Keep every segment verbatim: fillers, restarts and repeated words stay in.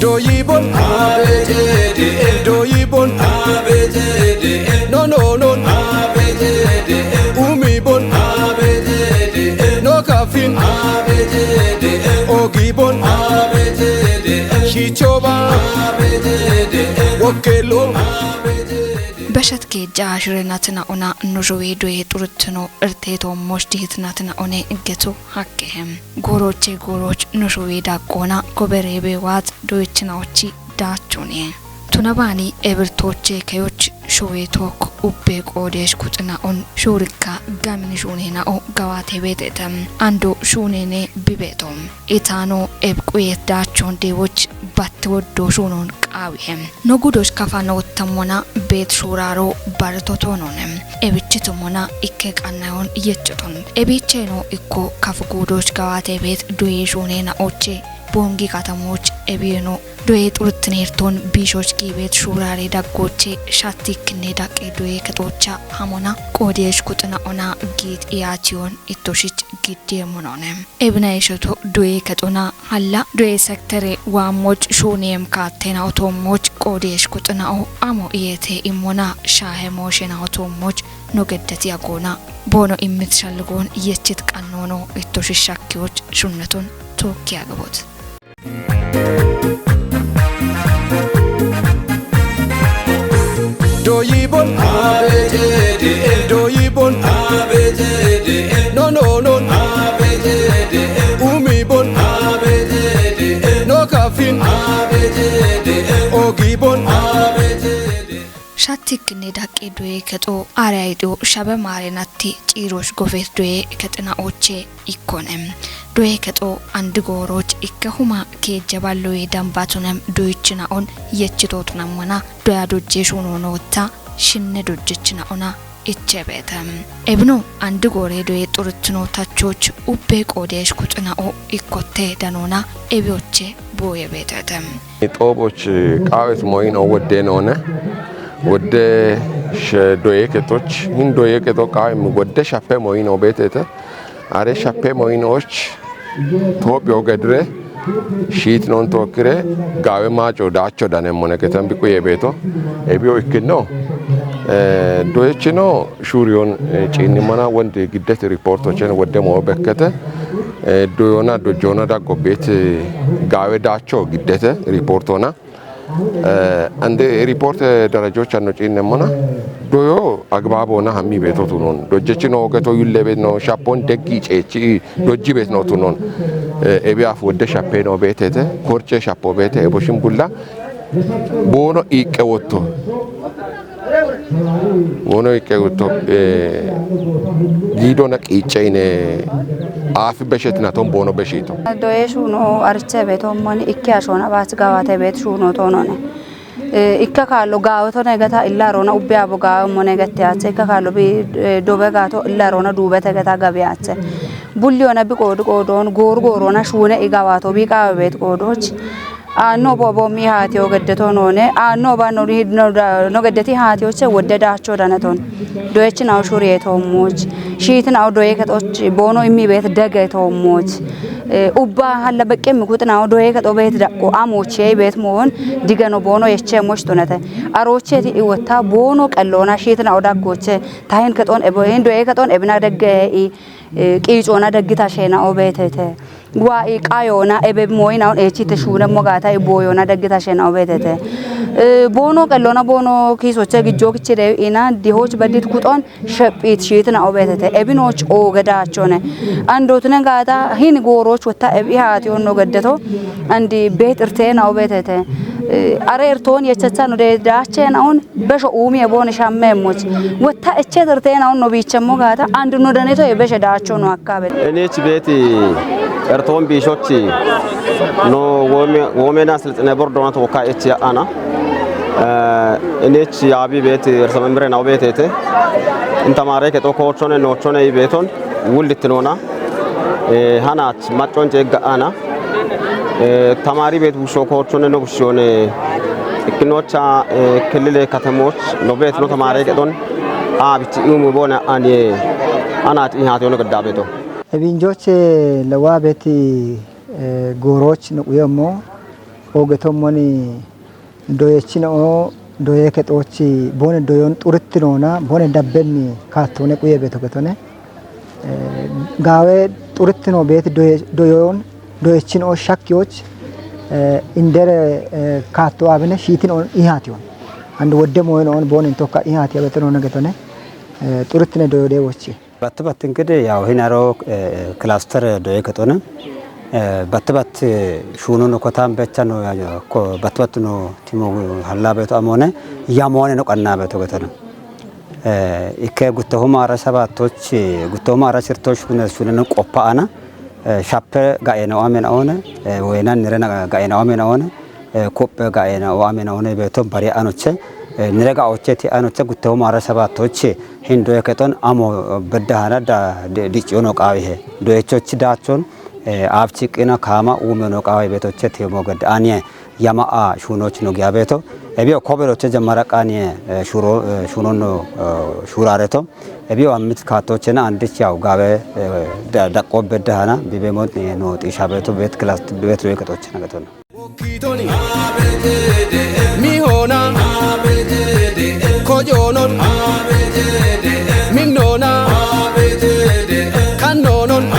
Doyibon, A B C D E. Doyibon, A B C D E. No, no, no, A B C D E. Umibon, A B C D E. No kafin, A B C D E. Ogibon, A B C D E. Shichoba, A B C D E. Wokelo, A B C D E. Beshat ke jaashire natina ona nushuwe doye turutuno irteto moshti hitnatina one getu hakkehem. Gooroche gooroch nushuwe daqqoona kobereebe waat doyechinaochi daachune. Tunabaani ebirtooche keyoch shuwe took ubbe qoodesh kuxina'on shuurikka gamin shuunena'o gawaate beetetem. Ando shuunene bibeeto. Itaano ebquyet daachon deewoch batte woddo shuunon qaawihem. No gudosh kafano tammona beet shuuraro bartotononem. Ebichitommona ikke qannayon yechoton. Ebicheno ikko kaf gudosh gawaate beet doye shuunena'oche. Bongi katamoch ebiyeno doye xuruttinerton biishoch giibet shuurare daggoche shattikkinne daqqe doye kexocha hamona qoodesh kuxina'ona giit iyaatiyon ittoshich giddeemonone. Ebina yeshoto doye kexona halla doye sektere waammoch shuunem kaattena otoommoch qoodesh kuxina'o amo iyete immona shaahe mooshena otoommoch no geddeti agoona. Boono immit shalligoon yechit qannono ittoshishakkiyoch shunneton tookki agabot. Doyibon, A B C D E. Doyibon, A B C D E. No, no, no, A B C D E. Umibon, A B C D E. No kafin, A B C D E. Ogibon, A B C D E. Shattikkinne daqqe doye kexo are aydo shabe maarenatti ciirosh gofet doye kexina'oche ikkonem. Doye kexo andi gooroch ikke huma keejje balloye dambatunem doyichina'on yechitotunammona doya dojje shuunonotta shinne dojjechina'ona ichebeetem. Ebino andi goore doye xurutino tachoch ubbe qoodesh kuxina'o ikkotte danona ebiyoche booye beetetem. Xooboch qaawes moyino wodde noone. Wodde she-, doye kexoch, hin doye kexo qaawem wodde shappe moyino beetete. Are shappe moyinoch Toophiyo gedire shiit non tookkire gaawe maaco daacho danemmone getan biquye beeto. Ebiyo ikkino, eh, doyechino shuuriyon, eh, ciinnimana wondi giddet riportochen wodde moo bekkete, eh, doyona dojjona daggo beet, eh, gaawe daacho giddete riportona. Eh, ande riporte darajoch anno ciinnemmona doyo agbaabona hammi beetotunon. Dojjechino geto yulle beetno shappon deggi ceechi dojji beetnotunon. Eh, ebiyaaf wodde shappe no beetete, korche shappo beete, eboshin bulla boono iiqqe wotto. Wono ikke utto, eh, giidona qiicce yine aafi beshetina ton boono beshiito. Doye shuuno arche beeto moni ikke ashoona baach gawaate beet shuuno toonone. Eh, ikka kaallo gaawe tone gata illa roona ubbe abo gaawe mone gatte ache ikka kaallo bi, eh, dobe gaato illa roona duubete gata gabe ache. Bulli ona bi qoodu qoodoon gooru gooroona shuune i gawaato bi qaawe beet qoodooch. Aanno bo, bo mi haatiyo geddeto noone. Aanno ba no, no, no geddeti haatiyoche wodde daacho daneton. Doyechinaw shuriye toommoch. Shiitinaw doye kexoch boono immi beet dege toommoch. Eh, ubba halla beqqe mi kuxinaw doye kexo beet daqqo amoche beet moon digano boono yeche moch tunete. Arocheti iwotta boono qellona shiitinaw daggoche. Tahin kexon ebo, hin doye kexon ebina degge i, eh, qiicona deggita sheena obeetete. Waa i qayoona ebe mooyinaun eechite shuunemmo gaata i booyoona daggita shena obeetete. Eh, boono qellona boono kiisoche gijjo kichide ina dihoch bedit kuxon shephiit shiitina obeetete. Ebinoch ooge daachone. Andotune gaata hin gooroch wotta ebi haati onno geddeto. Andi beet irteena obeetete. Eh, are irtoon yechacha no de daachena un besho uumi eboon shammeemmoch. Wotta eche irteena un no biichemmo gaata and no daneto e beshe daacho no akkabe. Enich beeti ertoon biishochi no wome-, womena silxine bordoona tooka echi ana. Eh, enich yaabi beeti ersa memre na beetete. Intamare ke to koochone noochone i beeton wullit noona. Eh, hanach maccon ceegga ana. Eh, tamaari beet bushsho koochone no bushshone ikkinocha, eh, kelile katemoch no beet no tamaare gedon abich iumu bona anie anat ihat yono gedda beeto. Ebinjoche lewa beeti, eh, gooroch no uyemo Ogeto moni doyechinoo doye kexoochi bone doyon xurittinona bone dabbenni kaattone quye beto getone. Gaawe xurittino beeti doyoon doyechinoo shakkiyoch indere kaatto abine shiitinoon ihatiyon and wodde moyinoon boonin tokka ihatiya betinona getone. Xurittine doyode wochi. Batte batte ingede yaw hinaro kilaster doye kexone. Batte batte shuunono kotaan bechano batte batte no timo halla beto amone yamone no qanna beto getone. Ikke guttohuma ara sabatoch guttohuma ara sirtoch shune shuneno qoppa ana shappe gaena amen aone wena nirena gaena amen aone koppe gaena amen aone beto bari anoche nire ga oche ti anoche guttohuma ara sabatoch hindo eketon amo bedda hana da diciono qawihe doechoch dachon avchi qina kama ume no qawi betoche timo ged anie yama a shunoch no giya beto. Ebiyo koberoche jemmara qaniye shuro shunono shurareto. Ebiyo amit katochena andich yaw gabe daqqo bedda hana bibemon no xisha beto bet class bet roye katochena getona. Mihona kojonon minona kanonon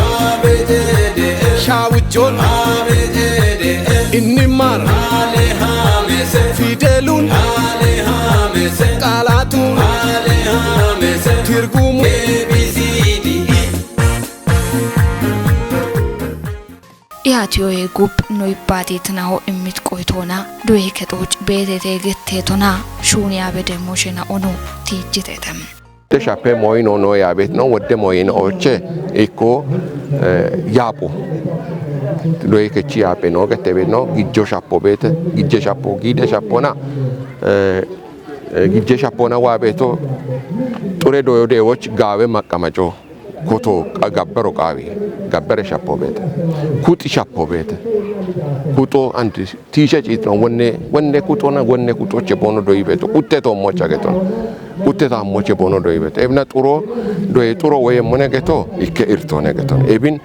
shawujon Innimar fidelun qaalatu tirgumu Ihaatiyoye gub no ibbaateetinaho immit qoytoona doye kexooc beeteete getteetona shuuniyaa bede moshena ono tiijjiteete. Deshappe moyino no yaabet no wodde moyino oche ikko yaapho doye kechi yaape no gette bet no gijjo shappo beete gijje shappo giide shappona gijje shappona waa beeto xure doyo deewoch gaawe maqamaco koto gabbero qaawi gabbere shappo beete kuxi shappo beete kuxo andi tiishe ciitno wonne wonne kuxona wonne kuxoche boono doyi beeto qutte toommocha geton qutte taammoche boono doyi beeto ebna xuro doye xuro woyemmone geto ikke irtone geton ebin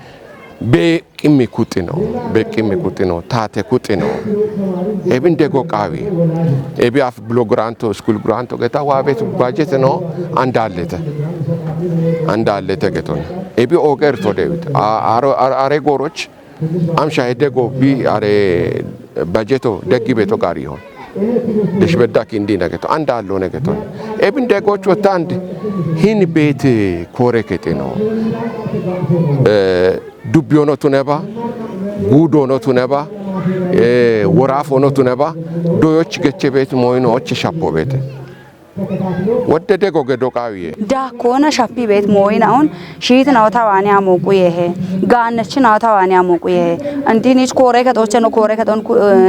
beeqqimmi kuxino beeqqimmi kuxino taate kuxino ebin dego qaawi ebi af bilo granto skul granto geta waabetu bajetino andallete andallete geton ebi ooge irto dewit are gooroch Amsha hedde go bi are bajeto deggi beto gari hon. Desh bedda kindi na geto anda allo ne geto. Ebin dego chotand hin bete kore keteno. Eh dubbi ono tuneba gudo ono tuneba eh woraf ono tuneba doyoch geche bet moyno och shappo bete. Wodde dego gedo qaawiye. Daakkoona shappi beet mooyina'on shiitinawo tawaane amoo quyehe. Gaannechinawo tawaane amoo quyehe. Andinich koore kexocheno koore kexon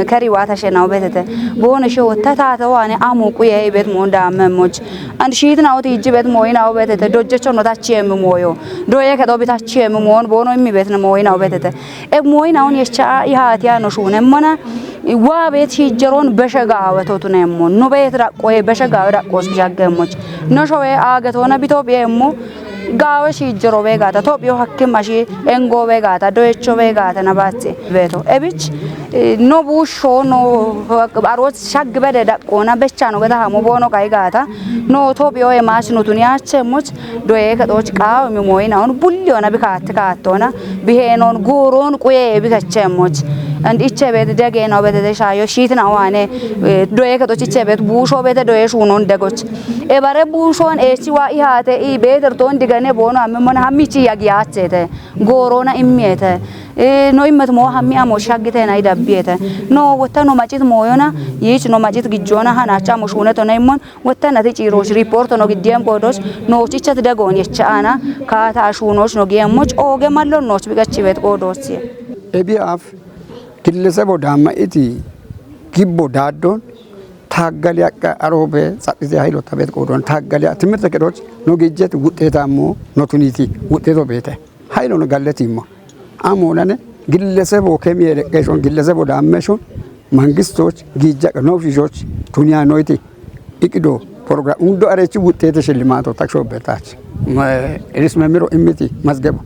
keriwa tashenawo betete. Boone she wotta taate waane amoo quyehe ibet moon daamme emmoch. And shiitinawo tiijji bet mooyinawo betete dojjechono tachi emmi mooyo. Doye kexo bi tachi emmi moon boono immi betne mooyinawo betete. E mooyinawoon yecha'a ihaatiya no shuunemmona. Waa beet shiijjeroon beshe gaawe totuneemmo. No beet daqqoye beshe gaawe daqqoos bishaggeemmoch. No showe aagetoona bi Tophiyeemmo gaawe shiijjero beegaata. Tophiyo hakkim ashi engoo beegaata. Doyecho beegaata na baatse beeto. Ebich no buushsho no aroot shaggi bede daqqoona bechaano geda hamo boono qayi gaata. No Tophiyo emaach no tuni acheemmoch. Doye kexoch qaawo imi mooyinawoon bulliyoona bi kaatti kaattoona. Biheenon guuruun quye bikachemmoch. And iche bet degeenaw betete shayo shiitina waane doye kexoch iche bet buusho bete doye shuunon degoch. Ebare buushon eechi waa ihaate i beeterton digane boono ammemon hammichi yagi yaachete. Goorona immiete. No immet moo hammi amo shaggitena idabbiete. No wotta no macit mooyona yiich no macit gijjoona hanacha amo shuunetona immon Wottanati ciirooch riippoortono giddiyeem qoodoch noochichat dagoon yecha'aana kaata ashuunooch no giyeemmoch ooge mallon nooch biqachibeet qoodoosiye. Ebi af gillesebo daamma iti gibbo daaddon taaggaliya qa aroobe xa'ite haylo tabet qoodoon taaggaliya timirte qedoch no gijjet wuxxeetaammo no tuniti wuxxeeto beete. Haylono galletimma. Amoonane gillesebo kemiye leqqeeshon gillesebo daammeshon mangistoch giijjaqa noofshishoch tuniya noyti iqido program undo arechi wuxxeete shillimaato taksho bertaach. Iris memiro immiti mazgebo.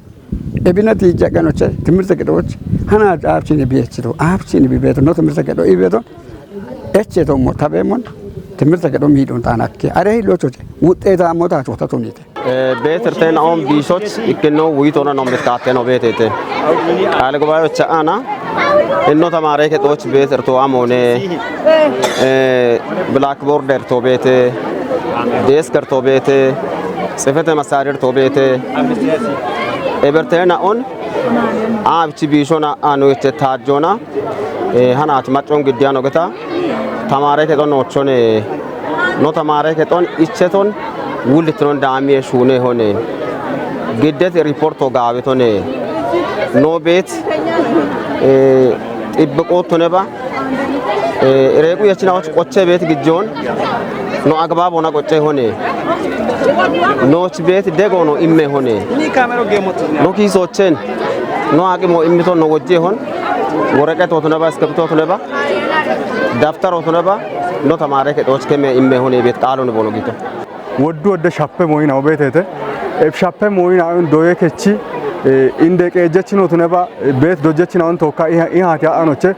Ebina tiija qanoche timirte qedoch hana aabchine biyechido, aabchine bibeto no timirte qedo ibeto eche to mo tabe mon timirte qedo midon tanake. Are hilochoche wuxeetaamota chota tunite. Beetirte naoon biisoch ikkinno wuyitoona no mitkaate no beeteete. Qaale gubaa'eocha aana inno tamaare kexoch beetirto amoone, blackboarder to beete, desker to beete, tsifete masaarir to beete. Eberte naoon aabchi biisona anoite taajjona, hanaat maccon giddiyan ogeta tamaare kexon noochone. No tamaare kexon icheton wulitnon daamiye shuune hone. Giddet riporto gaabetone. No beet xibbiqootone ba reequ yechinawoch qoche beet gijjon no agbaabona qocce hone. Nooch beet dego no imme hone. No kiisoochen no aqimo immiton no wojje hon. Woreqetootone ba iskebitootone ba dabtarootone ba no tamaare kexoch keme imme hone beet qaalon bono gito. Woddu wodde shappe mooyinawo beeteete. Eb shappe mooyinawo doye kechi inde qeejjechinootune ba beet dojjechinawoon tookka ihaati ha'anoche.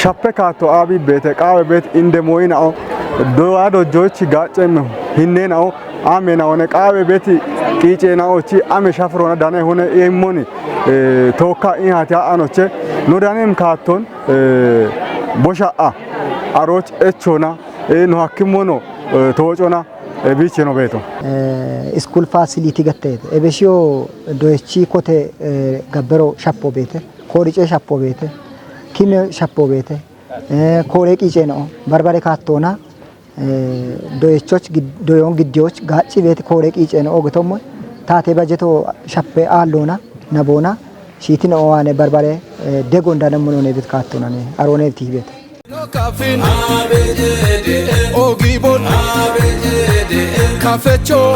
Shappe kaatto aabi beete qaawe beet inde mooyinawo doya dojjochi gaaccemme hinneenawo amenaone qaawe beet qiiceenaochi ame shafirona dane hone immoni tookka ihaati ha'anoche. No danen kaatton bosha'a arooch echona no hakkimmono toocona biicheno beeto. School facility gattete ebeshiyo doyechi kote gabbero shappo beete, koorice shappo beete, kime shappo beete, koore qiice no, barbare kaattoona doyechoch doyoon giddiyoch gaacci beete koore qiice no ogetommo taate bajeto shappe aalloona naboona shiitino owaane barbare degon danemmono neebit kaattoonane aroone tiibeete. Kafin Ogibon Kafecho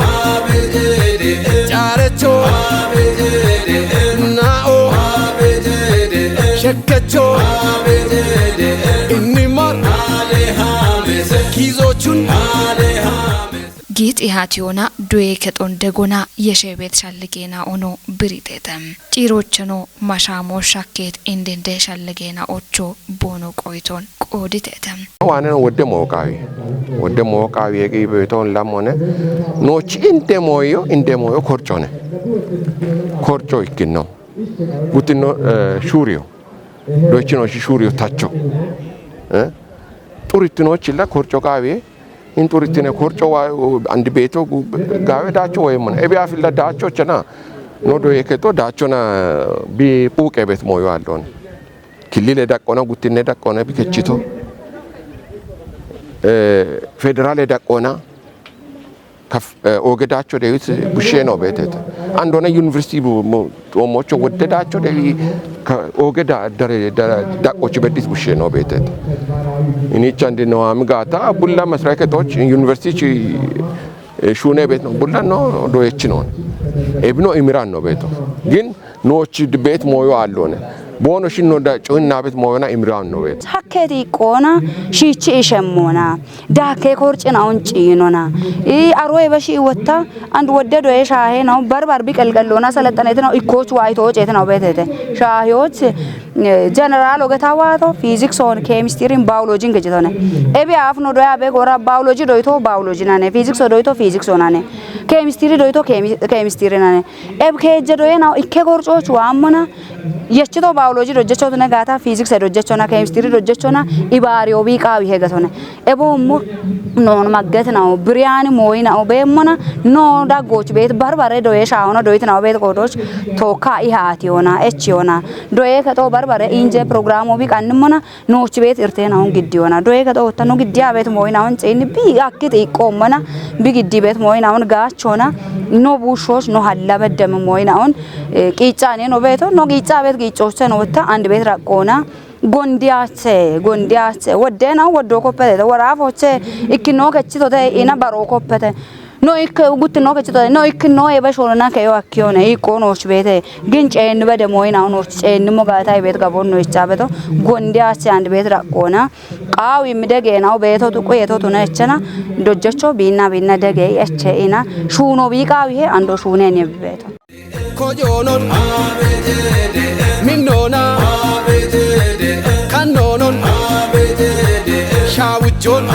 Carecho Nao Shekkecho Innimar Kizochun Giixi haatiyona duye kexon degona yeshe beet shalligeena ono biriteete. Ciirocheno mashaamo shakkeet indinde shalligeena ocho boono qoyton qooditeete. Waaneno wodde mooqaawi. Wodde mooqaawi eqi beeton lamone. Noochi inde mooyo, inde mooyo korchone. Korcho ikkinno. Guttinno shuuriyo. Doichino shi shuuriyo tacho. Xurittinochilla korcho qaawi. Inxurittine korco wa andi beeto gaawe daacho woyemmona. Ebi afilla daacho chana. No doye keto daachona bi puuqe bet mooyo allon. Killile daqqona guttinne daqqona bi kechito. Federale daqqona kaf oge daacho dewit bushe no beetete. Andona university bu Xoommocho wodde daacho dewi ka oge da dare da daqqochi beddis bushe no beetet. Ini chandi no amigaata bulla masrake toch university chi shune bet no bulla no do echin on. Ebno imiran no beeto. Gin noochi bet mooyo allone. Boono shin no da coinna bet mooyona imiran no beeto. Hakketi qoona shiichi ishemmona. Daakkee korcina unciinona. Ii aroo eba shii wotta and wodde doye shaahe nawu barbar bi qelqelloona selettane tinawu ikkooch waayitooce tinawu beetete. Shaahiyoch general ogeta waato physics on chemistry in biology in gejitone. Ebi aaf no doya be gora biology doyto biology nane, physics doyto physics nane, chemistry doyto chemistry nane. Eb keejje doye nawu ikke korcooch waammona. Yechito biology dojjechotune gaata physics dojjechona chemistry dojjechona ibaariyo bi qaawi hegatone. Ebo ummu noon magget nawo biriyani mooyi nawo beemmona no daggooch beet barbare doye shaahona doyit nawo beet qoodoch tookka ihaatiyona echiyona doye kexo barbare inje programo bi qannimmona nooch beet irte nawon giddiyona doye kexo wotta no giddiya beet mooyi nawon ceyinni bi akkit iqqoommona bi giddi beet mooyi nawon gaachona no buushshooch no halla beddem mooyi nawon qiiccaane no beeto no qiicca beet qiiccoochche no wotta and beet raqqoona Gondiyache, gondiyache, woddeena woddo koppete, woraafoche, ikkinno kechitote, ina baroo koppete. No ikke guttino kechitote, no ikkinno ebe shorona keyo akkiyone, ikko nooch beete, gin ceenni bede moyina nooch ceenni mo gaata ibet gabon no ichabeto, gondiyache and bet raqqoona, qaawi mi degeena beeto tuqu yeto tuna echena, dojjecho biinna biinna dege eche ina, shuuno bi qaawi he ando shuune ni beeto. Kojonon, minnoona, kannonon, shaawujoon,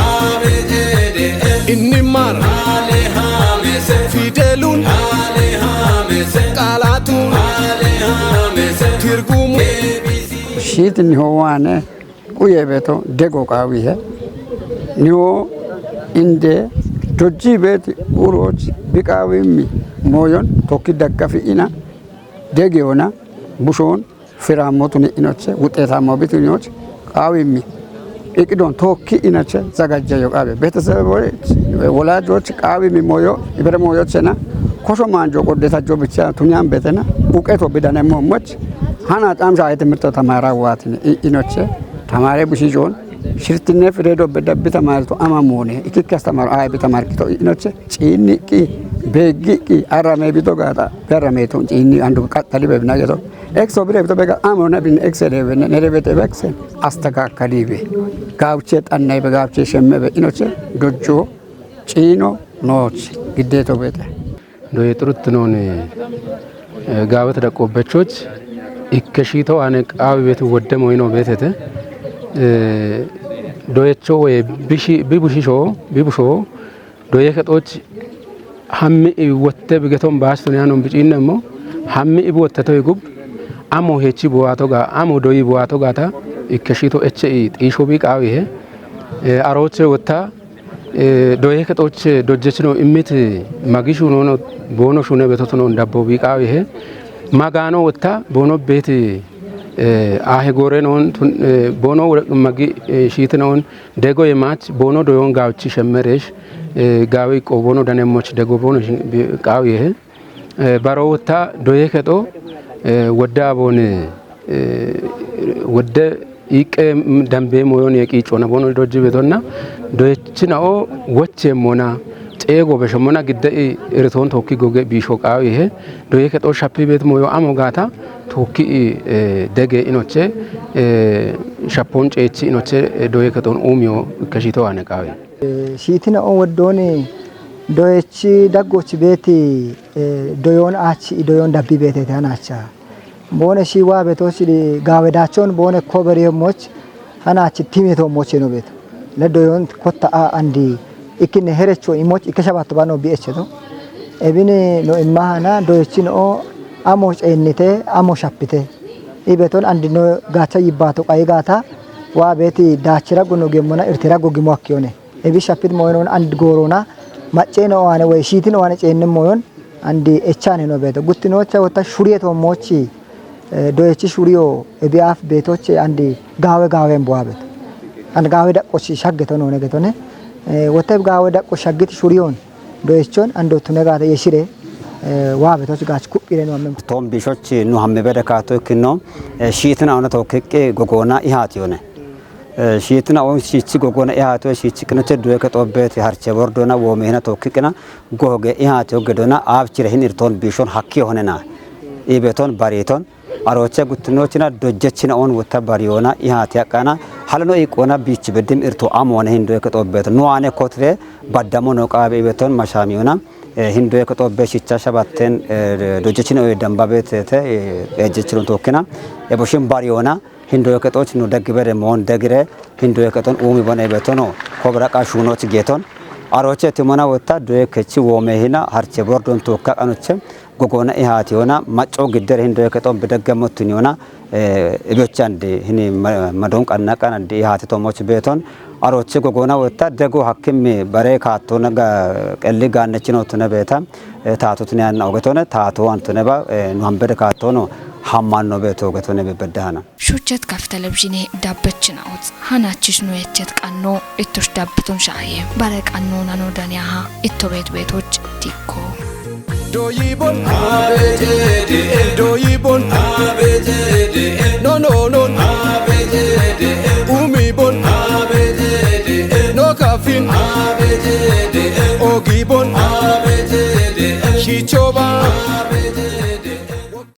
inni maar, fideluun, qaalaatuun, tirgumu. Shiitinni howaane quye beto dego qaawihe. Niwo inde dojji beeti uroch biqaawimmi mooyon tokki daggafi ina degeyona bushoon firaammotu ni inoche wuxeetaammo bitu inoch qaawimmi iqidon tokki inoche zagajjayo qaabe. Betesebewoch, wolajoch qaawimmi mooyo, ibere mooyochena kosho maanjo qoddetajjo bicha tuniyan betena uqeto bidanemmo moch hana camsha ayete mirto tamara waatin i-, inoche tamare bushijon shirtinne firedo bedabbi tamarto ama moone ikikki astamaro ay bi tamarkito inoche ciinni qi beeggi qi arrame bido gaata berrame to ciinni andu qaxxali be binageto ekso bire bito bega amona bin ekse de bene nere bete bekse astakakkali be gaawche xannay be gaawche shemme be inoche dojjo ciino nooch giddeto beete. Doye xuruttinoon, eh, gaawete daqqoobbechoch ikke shiito aane qaawi beeti wodde moyino beetete. Eh, doyecho woye bishi-, bibushisho, bibusho, doye kexooch hammi i wotte bigeton baastun yaanon biciinnemmo, hammi ibi wotte toy gub, amo heechi buwaato ga, amo doyi buwaato gata ikke shiito eche i xiisho bi qaawihe. Eh, arooche wotta Eh, doye kexooche dojjechino immit magi shunono boono shune betotunon dabbo bi qaawihe. Magaano wotta boono beeti, eh, aahe goore noon tun, eh, boono wore magi, eh, shiitinoon dego ye maach boono doyoon gaawchi shemmereesh, eh, gaawe iqqo boono danemmoch dego boono shi-, bi-, qaawihe. Eh, baro wotta doye kexo, eh, wodda aboone, eh, wodde iqqe dambee moyon ye qiiccona bono dojji betonna doyechinao wochemmona xeego beshemmona gidde i iritoon tookki goge biisho qaawihe doye kexo shappi bet moyo amo gaata tookki i, eh, dege inoche, eh, shappon ceechi inoche, eh, doye kexon uumiyo ikkeshito aane qaawi. Eh, shiitina on woddooni doyechi daggochi beeti, eh, doyoon aachi i doyoon dabbi beetete hanaacha. Boone shi waa beetoochi di gaawe daachoon boone koberiyo moch hanaachi timeto moch no beeto. Le doyoon kotta a andi ikkine herecho imoch ikke shabatto bano bi echeto. Ebini no immahana doyechi no amo ceennite, amo shappite. I beeton andi no gaacha yibbaato qayi gaata waa beeti daachira gono gemmona irtira gogimo akkiyone. Ebi shapit moyon andi goorona macceno waane woy shiitin waane ceenne moyon andi echan heno beeto. Guttinocha wotta shuriyeto mochi, eh, doyechi shuriyo ebi af beetoche andi gaawe gaawen buwa beeto. And gaawe daqqochi shaggeto none getone. Eh, wotta ebi gaawe daqqo shaggit shuriyon doyechon ando tune gaata yeshire, eh, waa beetoch gaach kuphire no amen. Tom bishoch nu hamme bede kaato ikkino, eh, shiitina ona to keqqe gogoona ihaatiyone. Eh, shiitina on shiichi gogona ihaatiyo shiichi qinoche doye kexoobbeeti harche bordona woomehina tookki qina goge ihaatiyo gedona aabchire hin irtoon biishon hakkiyo honena. Ibeton bariton arooche guttinochina dojjechina on wotta bariyona ihaati aqqana halono iqqona biich beddim irto amoone hin doye kexoobbeeto. Nuwaane kotre baddamo no qaabe ibeton mashaamiyona, eh, hin doye kexoobbe shicha shabatten, eh, dojjechina oye dambabetete, eh, ejjechino tookkina. Eboshin bariyona hin doye kexooch nu deggi bede moon degire hin doye kexon uumi bone betono kobra qa shuunoch geeton. Arooche timona wotta doye kechi woome hina harche bordon tookka qanoche gogona ihaatiyona macco giddere hin doye kexon bidegge mottuniyona, eh, ibochandi hini ma-, madon qanna qanadi ihaati tomoch beeton. Arooche gogona wotta dego hakkimmi bare kaattona ga-, qelli gaannechino tune beeta, eh, taatotune anna ogetone, taato antune ba, eh, nu hambede kaattono hammanno beeto ogetone bebeddahana. Shuchet kaf televizhine dabbechina ots hanachis nu yechet qanno ittush dabbitun shaaye bare qanno nano daniyaha itto beet beetoch tikko. Doyibon abejede, doyibon abejede, no no no abejede, umibon abejede, no kafin abejede, ogibon abejede, shichoba